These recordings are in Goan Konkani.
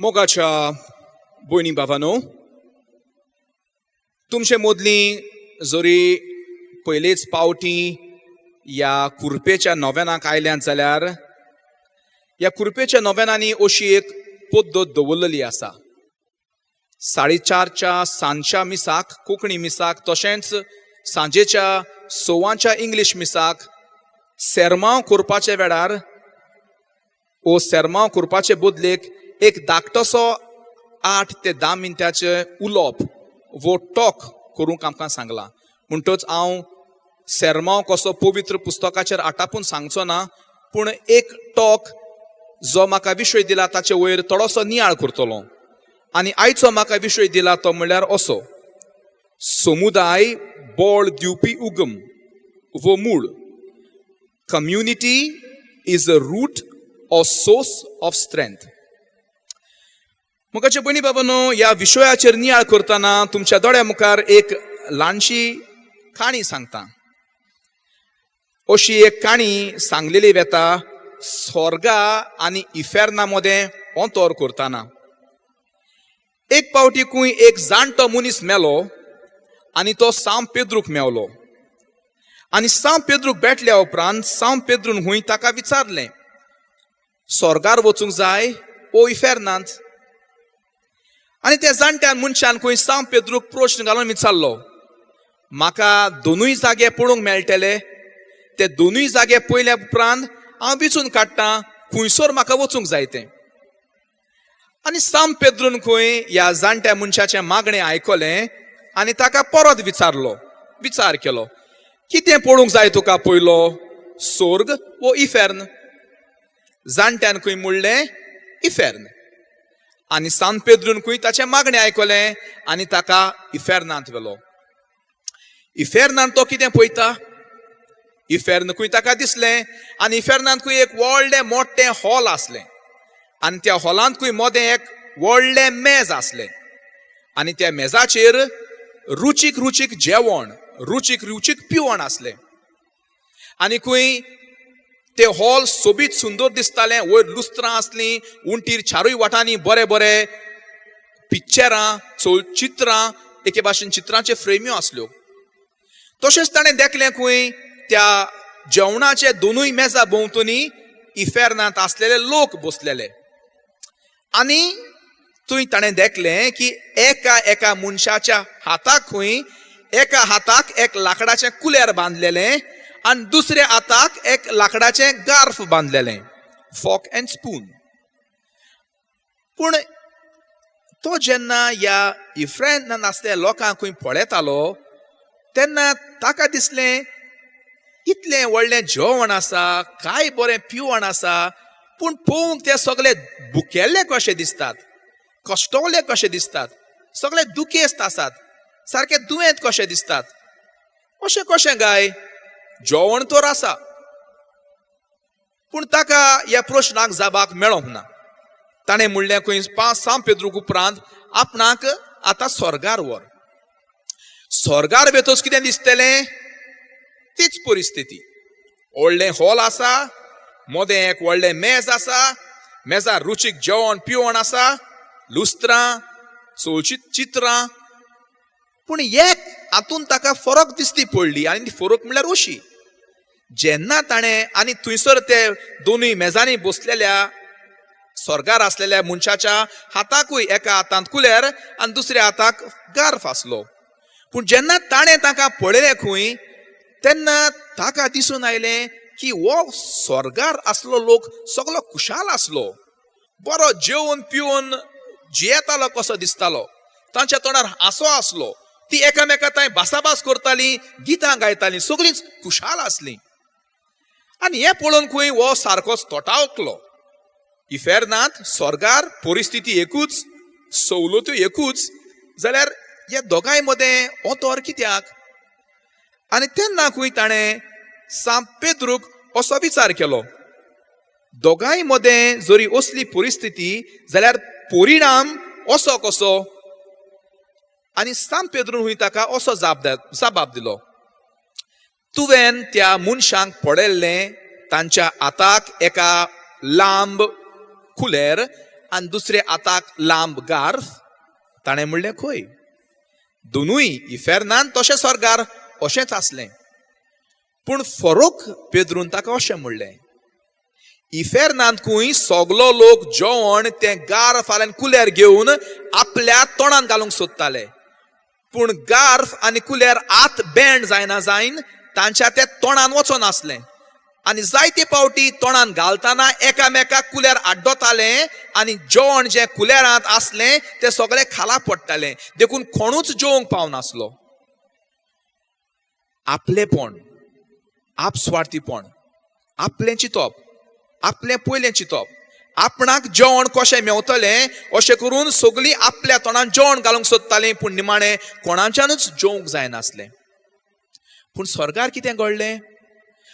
मोगाच्या भयणी भावांनो, तुमचे मदलीं जरी पयलेच पावटी ह्या कुर्पेच्या नोवेनाक आयल्यात जाल्यार ह्या कुर्पेच्या नोवेनांनी अशी एक पद्दत दवरलेली आसा. 4:30च्या सांजच्या मिसाक, कोंकणी मिसाक, तशेंच सांजेच्या 6वांच्या इंग्लीश मिसाक सेरमांव करपाच्या वेळार ओ सेरमांव करपाचे बदलेक एक धाकटोसो 8 ते 10 मिनटाचें उलोवप वो टॉक करूंक आमकां सांगलां. म्हणटच हांव सेरमांव कसो पवित्र पुस्तकाचेर आटापून सांगचो ना, पूण एक टॉक जो म्हाका विशय दिला ताचे वयर थोडोसो नियाळ करतलो. आनी आयचो म्हाका विशय दिला तो म्हणल्यार असो: समुदाय बळ दिवपी उगम वो मूळ. Community is a root or source of strength. मोगाचे भयणी बाबांनो, ह्या विशयाचेर नियाळ करतना तुमच्या दोळ्या मुखार एक ल्हानशी काणी सांगता. अशी एक काणी सांगलेली वेता स्वर्गा आनी इफेर्ना मदें अंतर करतना. एक पावटी खंय एक जाणटो मनीस मेलो आनी तो सांव पेद्रूक मेवलो. आनी सांव पेद्रूक भेटल्या उपरांत सांव पेद्रून हुंय ताका विचारलें, स्वर्गार वचूंक जाय ओ इफेर्नांत? आनी त्या जाणट्यान मनशान खंय सांव पेद्रूक प्रश्न घालून विचारलो, म्हाका दोनूय जागे पळोवंक मेळटले, ते दोनूय जागे पळयल्या उपरांत हांव विचून काडटा खंयसर म्हाका वचूंक जाय तें. आनी सांव पेद्रून खंय ह्या जाणट्या मनशाचें मागणें आयकलें आनी ताका परत विचारलो, विचार केलो, कितें पळोवंक जाय तुका पयलो, स्वर्ग वो इफेर्न? जाणट्यान खंय म्हणलें, इफेर्न. आनी सांत पेद्रून खंय ताचें मागणें आयकलें आनी ताका इफेर्नांत व्हेलो. इफेर्नांत तो कितें पळयता? इफेर्न खंय ताका दिसलें आनी इफेर्नांत खंय एक व्हडलें मोठें हॉल आसलें आनी त्या हॉलांत खंय मदें एक व्हडलें मेज आसलें आनी त्या मेजाचेर रुचीक रुचीक जेवण, रुचीक रुचीक पिवण आसलें. आनी खंय ते हॉल सोबीत सुंदर दिसतालें. वयर लुस्त्रां आसलीं, उंटीर चारूय वाटांनी बरे बरे पिक्चरां, चित्रां, एके भाशेन चित्रांचे फ्रेम्यो आसल्यो. तशेंच ताणें देखलें खंय त्या जेवणाचे दोनूय मेजा भोंवतणी इफेर्नांत आसलेले लोक बसलेले. आनी थंय ताणें देखलें की एका एका मनशाच्या हाताक खंय एका हाताक एक लाकडाचें कुलेर बांदलेलें आनी दुसऱ्या हाताक एक लाकडाचें गार्फ बांदलेलें, फॉक अँड स्पून. पूण तो जेन्ना ह्या इफ्रेंत आसल्या लोकांक खंय पळयतालो तेन्ना ताका दिसलें, इतलें व्हडलें जेवण आसा, काय बरें पिवण आसा, पूण पळोवंक ते सगळे भुकेल्ले कशे दिसतात, कश्टवले कशे दिसतात, सगळे दुखेस्त आसात, सारके दुयेंत कशे दिसतात. अशें कशें गाय, जेवण तर आसा? पूण ताका ह्या प्रश्नाक जाबाक मेळोंक ना. ताणें म्हणलें खंय पांच सांव पेद्रूक उपरांत आपणाक आतां स्वर्गार व्हर. स्वर्गार वेतच कितें दिसतलें? तीच परिस्थिती. व्हडलें हॉल आसा, मदें एक व्हडलें मेज आसा, मेजार रुचीक जेवण पिवण आसा, लुस्त्रां, चोळची चित्रां. पूण एक हातून ताका फरक दिसती पडली आनी ती फरक म्हणल्यार अशी, जेन्ना ताणें आनी थंयसर ते दोनूय मेजांनी बसलेल्या स्वर्गार आसलेल्या मनशाच्या हाताकूय एका हातांत कुलेर आनी दुसऱ्या हाताक गार्फ आसलो. पूण जेन्ना ताणें ताका पळयलें खंय तेन्ना ताका दिसून आयलें की हो स्वर्गार आसलो लोक सगलो खुशाल आसलो, बरो जेवन पिवन जियेतालो कसो दिसतालो, तांच्या तोंडार हांसो आसलो, ती एकामेका थंय भासाभास करताली, गितां गायताली, सगळींच खुशाल आसली. आनी हें पळोवन खंय हो सारकोच तोटावकलो. इफेर्नांत स्वर्गार परिस्थिती एकूच, सवलत्यो एकूच, जाल्यार ह्या दोगांय मदें अंतर कित्याक? आनी तेन्ना खंय ताणें सांत पेद्रूक असो विचार केलो, दोगांय मदें जरी असली परिस्थिती जाल्यार परिणाम असो कसो? आनी सांत पेद्रून हुंय ताका असो जाबाब दिलो, तुवें त्या मनशांक पळयल्लें, तांच्या हाताक एका लांब कुलेर आनी दुसरे हाताक लांब गार्फ? ताणें म्हणलें, खंय, दोनूय इफेर्नान तशें स्वर्गार अशेंच आसलें. पूण फरोक पेद्रून ताका अशें म्हणलें, इफेर्नांत खंय सगलो लोक जेवण तें गार्फ आनी कुलेर घेवन आपल्या तोंडान घालूंक सोदताले, पूण गार्फ आनी कुलेर आत बँड जायना जायन तांच्या ते तोंडान वचनासलें, आनी जायते पावटी तोंडान घालतना एकामेकाक कुलेर आड्डोताले आनी जेवण जें कुलेरांत आसलें तें सगळें खाला पडटालें, देखून कोणूच जेवंक पावनासलो. आपलेपण, आपस्वार्थीपण, आपलें चिंतप, आपलें पयलें चिंतप, आपणाक जेवण कशें मेवतलें अशें करून सगळीं आपल्या तोंडान जेवण घालूंक सोदतालीं, पूण निमाणें कोणाच्यानूच जेवंक जायनासलें. पूण स्वर्गार कितें घडलें?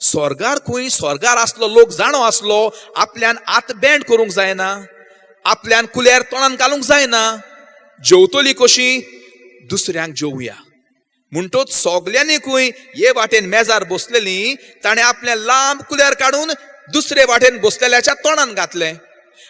स्वर्गार खंय स्वर्गार आसलो लोक जाणो आसलो आपल्यान आत बँड करूंक जायना, आपल्यान कुल्यार तोंडान घालूंक जायना, जेवतली कशी, दुसऱ्यांक जेवया. म्हणटोच सगल्यांनी खंय हे वाटेन मेजार बसलेली ताणें आपलें लांब कुल्यार काडून दुसरे वाटेन बसलेल्याच्या तोंडान घातलें,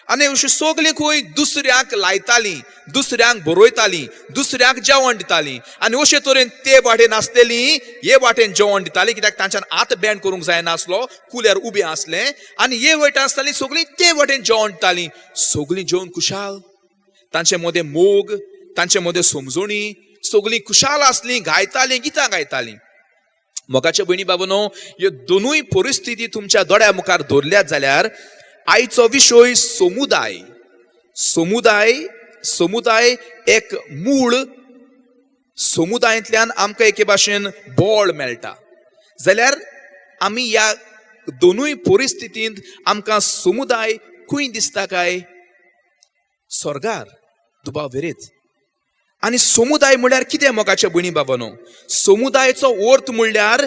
आनी अशी सगलीं खंय दुसऱ्यांक लायतालीं, दुसऱ्यांक बरयतालीं, दुसऱ्यांक जेवण दितालीं, आनी अशे तरेन ते वाटेन आसलेली हे वाटेन जेवण दितालीं, कित्याक तांच्यान हात बँड करूंक जायनासलो, कुल्यार उबें आसलें, आनी हे वाटेन आसतालीं सगळीं ते वाटेन जेवण दितालीं. सगळीं जेवण खुशाल, तांचे मदें मोग, तांचे मदें समजणी, सगळीं खुशाल आसलीं, गायतालीं, गितां गायतालीं. मोगाचे भयणी बाबानो, ह्यो दोनूय परिस्थिती तुमच्या दोळ्या मुखार दवरल्यात जाल्यार आयचो विशय समुदाय. समुदाय, समुदाय एक मूळ, समुदायांतल्यान आमकां एके भाशेन बळ मेळटा. जाल्यार आमी ह्या दोनूय परिस्थितींत आमकां समुदाय खंय दिसता काय? स्वर्गार, दुबाव वेरेच. आनी समुदाय म्हणल्यार कितें मोगाच्या भयणी बाबानो? समुदायाचो अर्थ म्हणल्यार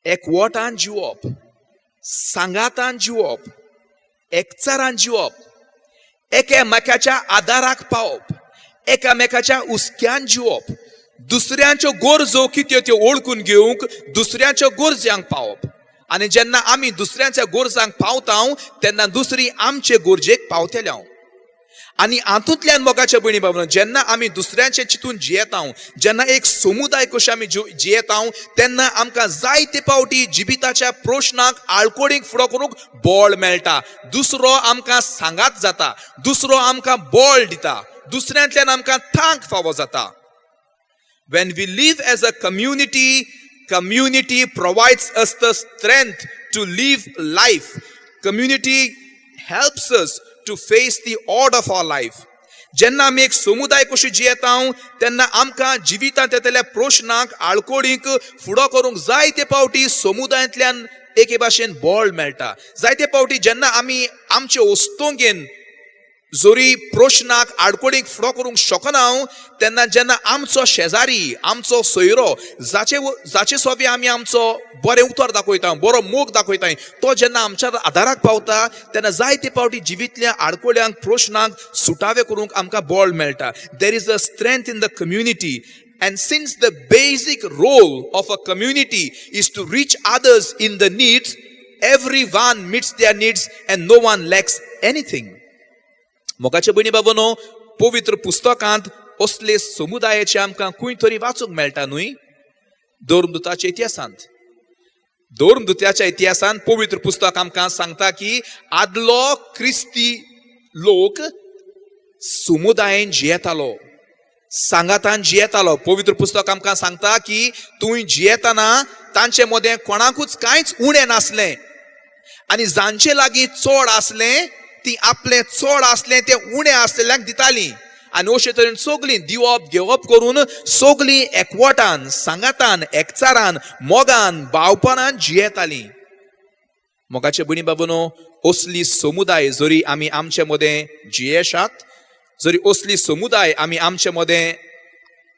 एकवटान जिवप, सांगातान जिवप, एकचारान जिवप, एकामेकाच्या आदाराक पावप, एकामेकाच्या हुस्क्यान जिवप, दुसऱ्यांच्यो गरजो कित्यो त्यो वळखून घेवंक दुसऱ्यांच्यो गरजांक पावप. आनी जेन्ना आमी दुसऱ्यांच्या गरजांक पावता तेन्ना दुसरी आमचे गरजेक पावतले. आनी हातूंतल्यान मोगाच्या भयणी बाबा, जेन्ना आमी दुसऱ्यांचे चिंतून जियेता, जेन्ना एक समुदाय कशें आमी जियेता, तेन्ना आमकां जायते पावटी जिविताच्या प्रश्नाक आळकोडीक फुडो करूंक बळ मेळटा. दुसरो आमकां सांगात जाता, दुसरो आमकां बळ दिता, दुसऱ्यांतल्यान आमकां तांक फावो जाता. When we live as a community, community provides us the strength to live life. Community helps us to face the odd of our life. जेन्ना आमी एक समुदाय कशी जियेता तेन्ना आमकां जिवितांत येतल्या प्रश्नांक आळकोडीक फुडो करूंक जायते पावटी समुदायांतल्यान एके भाशेन बळ मेळटा. जायते पावटी जेन्ना आमी आमचे वस्तुंगेन जरी प्रश्नाक आडकोडीक फुडो करूंक शकना, तेन्ना जेन्ना आमचो शेजारी, आमचो सोयरो, जाचे जाचे सोबी आमी आमचो बरें उतर दाखयता, बरो मोग दाखयता, तो जेन्ना आमच्या आदाराक पावता तेन्ना जायते पावटी जिवितल्या आडकोड्यांक, प्रश्नांक सुटावे करूंक आमकां बळ मेळटा. There is a strength in the community. And since the basic role of a community is to reach others in the needs, everyone meets their needs and no one lacks anything. मोगाचे भयणी बाबानो, पवित्र पुस्तकांत असले समुदायाचे आमकां खंय तरी वाचूंक मेळटा न्हय? धर्मदुताच्या इतिहासांत, धर्मदुत्याच्या इतिहासांत पवित्र पुस्तक आमकां सांगता की आदलो क्रिस्ती लोक समुदायेन जियेतालो, सांगातान जियेतालो. पवित्र पुस्तक आमकां सांगता की तूं जियेतना तांचे मदें कोणाकूच कांयच उणें नासलें, आनी जांचे लागीं चड आसलें ती आपलें चड आसलें तें उणें आसलेल्यांक दितालीं. आनी अशे तरेन सगळीं दिवप घेवप करून सगळीं एकवटान, सांगातान, एकचारान, मोगान, भावपणान जियेतालीं. मोगाचे भयणी बाबूनो, असली समुदाय जरी आमी आमचे मदें जियेशात, जरी असली समुदाय आमी आमचे मदें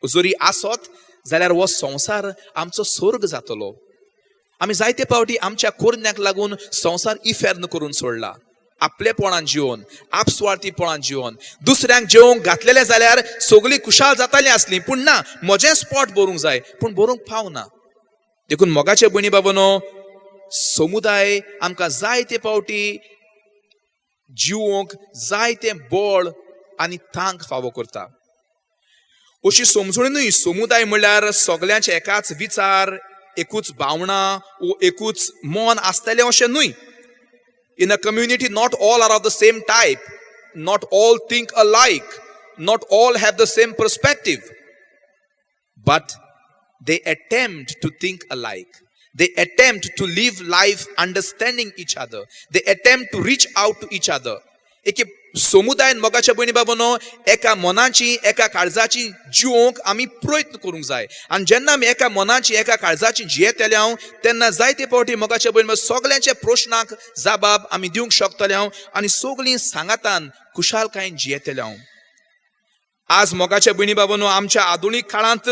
जरी आसत जाल्यार हो संवसार आमचो स्वर्ग जातलो. आमी जायते पावटी आमच्या कोरण्याक लागून संवसार इफेर्न करून सोडला. आपलेपणान जिवन, आपस्वार्थीपणान जिवन, दुसऱ्यांक जेवंक घातलेलें जाल्यार सगळीं खुशाल जातालीं आसलीं, पूण ना, म्हजें स्पॉट भरूंक जाय, पूण भरूंक पावना. देखून मोगाचे भयणी बाबानो, समुदाय आमकां जायते पावटी जिवोंक जायतें बळ आनी तांक फावो करता. अशी समजणी न्हय समुदाय म्हणल्यार सगल्यांचे एकाच विचार, एकूच भावना वो एकूच मन आसतलें अशें न्हय. In a community, not all are of the same type, not all think alike, not all have the same perspective, but they attempt to think alike. They attempt to live life understanding each other. They attempt to reach out to each other. एके समुदायान, मोगाच्या भयणी बाबांनो, एका मनाची, एका काळजाची जिवोंक आमी प्रयत्न करूंक जाय. आनी जेन्ना आमी एका मनाची, एका काळजाची जियेतले हांव, तेन्ना जायते फावटी, मोगाच्या भयणी, सगल्यांच्या प्रश्नाक जबाब आमी दिवंक शकतले हांव आनी सगळीं सांगातान खुशालकायेन जियेतले हांव. आज, मोगाच्या भयणी बाबांनो, आमच्या आधुनीक काळांत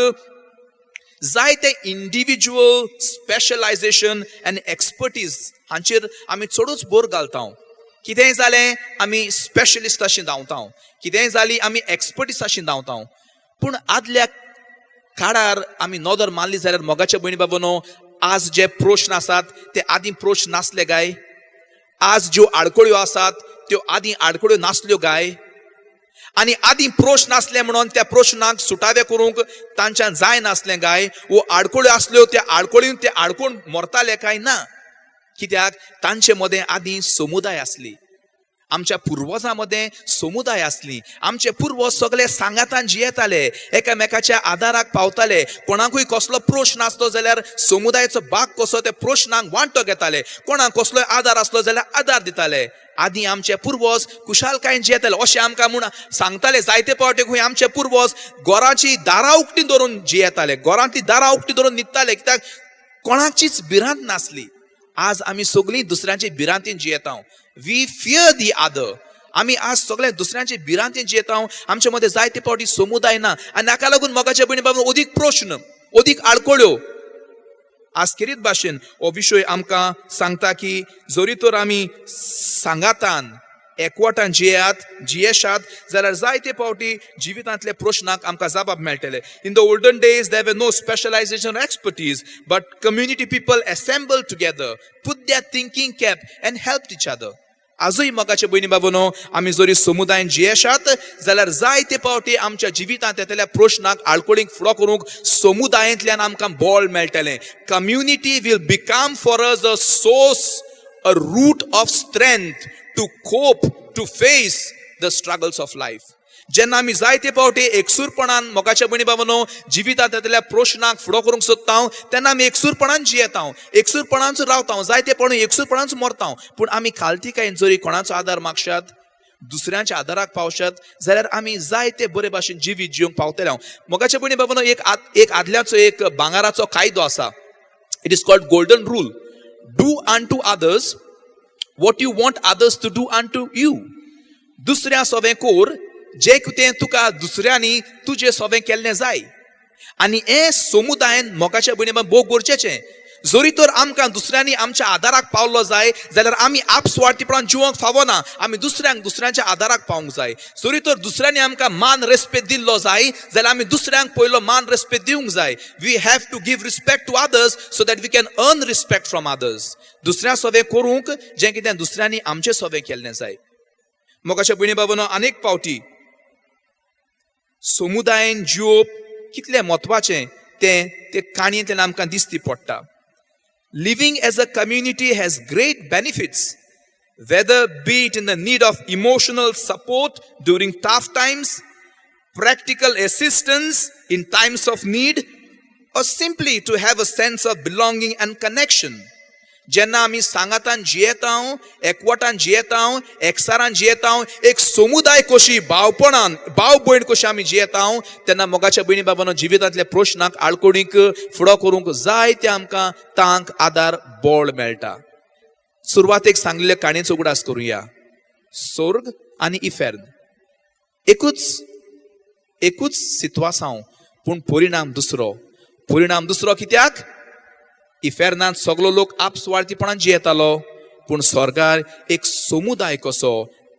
जायते इंडिविज्युअल स्पेशलायझेशन आनी एक्सपर्टीज हांचेर आमी चडूच भर घालता. कितेंय जालें, आमी स्पेशलिस्ट अशें धांवता. कितेंय जाली, आमी एक्सपर्टीज अशें धांवता. पूण आदल्या काळार आमी नदर मारली जाल्यार, मोगाच्या भयणी बाबांनो, आज जे प्रश्न आसात ते आदीं प्रश्न नासले काय? आज ज्यो आडखळ्यो आसात त्यो आदीं आडखळ्यो नासल्यो काय? आनी आदीं प्रश्न आसले म्हणून त्या प्रश्नाक सुटावे करूंक तांच्यान जाय नासलें काय? वो आडखळ्यो आसल्यो, त्या आडखळीन ते आडकोण मरताले काय? ना. कित्याक तांचे मदें आदीं समुदाय आसली. आमच्या पुर्वजां मदें समुदाय आसली. आमचे पुर्वज सगळे सांगातान जियेताले, एकामेकाच्या आदाराक पावताले. कोणाकूय कसलो प्रश्न आसलो जाल्यार समुदायाचो भाग कसो त्या प्रश्नाक वांटो घेताले. कोणाक कसलोय आदार आसलो जाल्यार आदार दिताले. आदीं आमचे पुर्वज खुशालकायेन जियेताले अशें आमकां म्हूण सांगताले. जायते फावटी खंय आमचे पुर्वज घराची दारां उक्ती दवरून जियेताले, घरांतली दारां उक्ती दवरून न्हिदताले, कित्याक कोणाचीच भिरांत नासली. आज आमी सगळीं दुसऱ्यांचे भिरांतीन जियेता. We fear the other. आमी आज सगळे दुसऱ्यांचे भिरांतीन जियेता. आमचे मदें जायते फावटी समुदाय ना आनी हाका लागून, मोगाच्या भयणी बाबा, अदीक प्रश्न, अदीक आडखळ्यो. आज खेरीत भाशेन हो विशय आमकां सांगता की जरी तर आमी सांगातान, एकवटान जियात जियेशात जाल्यार जायते फावटी जिवितांतले प्रश्नाक आमकां जबाब मेळटले. In the olden days, there were no specialization, expertise, but community people assemble together, put their thinking cap and help each other. आजूय, मोगाचे भयणी बाबांनो, आमी जरी समुदायान जियेशात जाल्यार जायते फावटी आमच्या जिवितांत येतल्या प्रश्नाक, आडखळींक फुडो करूंक समुदायांतल्यान आमकां बळ मेळटलें. Community will become for us a source, a root of strength to cope, to face the struggles of life. जेन्ना आमी जायते फावटी एकसूरपणान, मोगाच्या भयणी बाबांनो, जिवितांत येतल्या प्रश्नाक फुडो करूंक सोदता, तेन्ना आमी एकसूरपणान जियेता, एकसूरपणान रावता, जायते फावटी एकसूरपणान मरता. पूण आमी खालतीकायेन जरी कोणाचो आदार मागशात, दुसऱ्यांच्या आदाराक पावशात जाल्यार आमी जायते बरे भाशेन जिवीत जिवंक पावतले. मोगाच्या भयणी बाबांनो, एक आदल्याचो एक भांगाराचो कायदो आसा. It is called golden rule: do unto others what you want others to do unto you. दुसऱ्या सोबें कोर जे कितें तुका दुसऱ्यांनी तुजे सोबें केल्लें जाय. आनी हें समुदायन, मोगाच्या भयणी, भोव गरजेचें. जरी तर आमकां दुसऱ्यांनी आमच्या आदाराक पावलो जाय जाल्यार आमी आपस्वार्थीपणान जिवंक फावना. आमी दुसऱ्यांक, दुसऱ्यांच्या आदाराक पावंक जाय. जरी तर दुसऱ्यांनी आमकां मान रेस्पेद दिल्लो जाय जाल्यार आमी दुसऱ्यांक पयलो मान रेस्पेद दिवंक जाय. We have to give respect to others so that we can earn respect from others. दुसऱ्या सोबें करूंक जें कितें दुसऱ्यांनी आमचे सोबें केल्लें जाय. मोगाच्या भयणी बाबांनो, अनेक फावटी समुदायन जिवप कितलें म्हत्वाचें तें ते काणयेंतल्यान आमकां दिसती पडटा. Living as a community has great benefits, whether be it in the need of emotional support during tough times, practical assistance in times of need, or simply to have a sense of belonging and connection. जेन्ना आमी सांगातान जियेता, एकवटान जियेता, एकसारान जियेता, एक समुदाय कशी, भावपणान, भाव भयण कशी आमी जियेता, तेन्ना, मोगाच्या भयणी बाबांनो, जिवितांतल्या प्रश्नाक, आडखळींक फुडो करूंक जाय ते आमकां तांक, आदार, बळ मेळटा. सुरवातेक सांगलेल्या काणयेचो उगडास करुया. स्वर्ग आनी इफेर्न एकूच एकूच सितवासांव, पूण परिणाम दुसरो. परिणाम दुसरो कित्याक? इफेर्नांत सगलो लोक आपस्वार्थीपणान जियेतालो, पूण स्वर्गार एक समुदाय कसो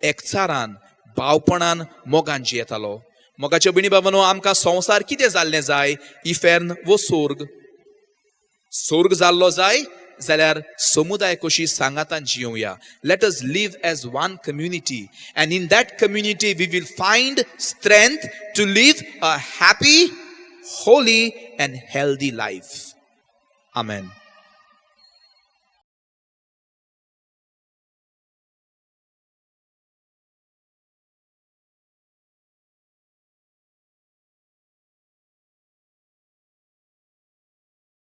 एकचारान, भावपणान, मोगान जियेतालो. मोगाच्या भयणी बाबांनो, आमकां संवसार कितें जाल्लें जाय? इफेर्न वो स्वर्ग? स्वर्ग जाल्लो जाय जाल्यार समुदाय कशी सांगातान जियोवया. Let us live as one community, and in that community we will find strength to live a happy, holy and healthy life. Amen.